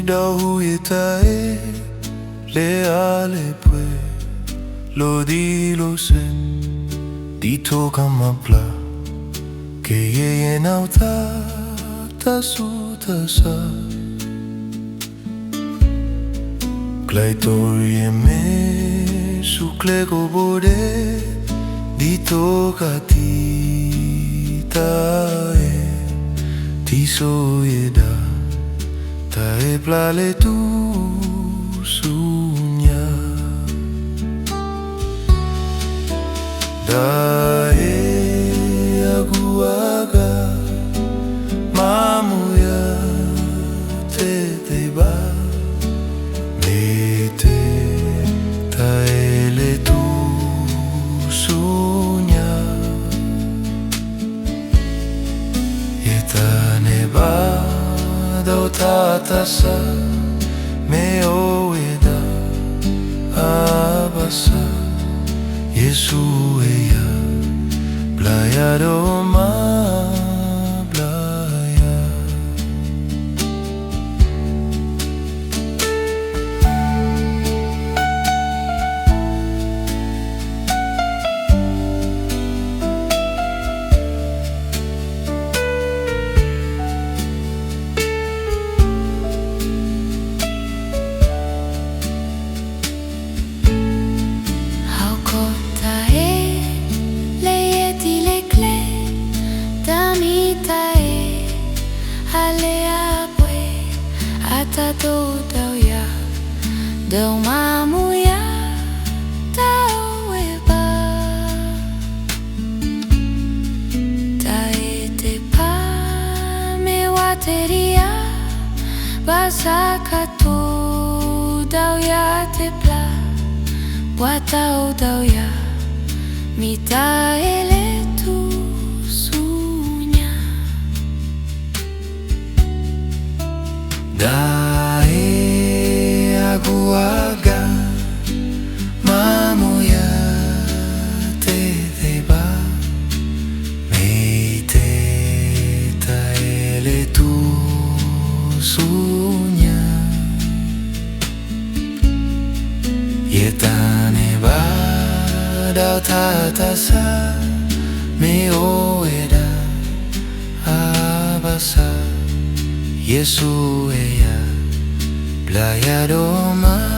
ဒီးဟူးယတၢ်အဲၣ် လၢအလဲၤပှဲၤ လိၤဒံးလိၤဆဲး ဒ်ထိၣ်ကမၣ်ပျၢ် ကယဲၢ်ယဲၢ်နၢ်ဟူတၢ် တၢ်ဆူးတၢ်ဆါ ကျဲတီၤရံၤအမဲ ဆူကျဲကိးဘိဒဲး ဒ်သိးကသံ တၢ်အဲၣ် ထံၣ်ဆိယဲဒၣ် တၢ်အဲၣ်ပျၢ်လဲၤတုၤဆူညါ တၢ်အဲၣ်အဂုၤအဂၤ မၤမူယၤ တဲသ့ဘၣ် မ့ၢ်တဲ တၢ်အဲၣ်လဲၤတုၤဆူညါ ယတၢ်န့ၢ်ဘၣ် ဒီးတၢ်သးစၢ် မ့ၢ်အိၣ်ဝဲဒၣ် အါဘၣ်ဆၣ် ယ့ၣ်ၡူးဝဲယၤ ဘျါယၤဒီးမၤဘျါယၤ ဟီၣ်ခိၣ်တၢ်အဲၣ် လၢယဲၢ်ထံၣ်လၢကျဲ တၢ်မံတၢ်အဲၣ် အလဲၤအပှဲၤ အတၢ်တိၣ်ဒီးယၤ ဒီးမၤမူယၤ တၢ်အိၣ်ဝဲဘၣ် တၢ်အဲၣ်သ့ၣ်တဖၣ် မ့ၢ်ဝဲတ့ၢ်ဒံးဧါ ဘၣ်ဆၣ်ကတိၤဒီးယၤသ့ၣ်ပျၢ် ပှၤတၢ်အိၣ်ဒီးယၤ မ့ၢ်တၢ်အဲၣ်လဲၤတုၤဆူညါ တၢ်အဲၣ်အဂုၤအဂၤ မၤမူယၤ တဲသ့ဘၣ် မ့ၢ်တဲ တၢ်အဲၣ်လဲၤတုၤဆူညါ ယတၢ်န့ၢ်ဘၣ် ဒီးတၢ်သးစၢ် မ့ၢ်အိၣ်ဝဲဒၣ် အါဘၣ်ဆၣ် ယ့ၣ်ၡူးဝဲယၤ ဘျါယၤဒီးမၤ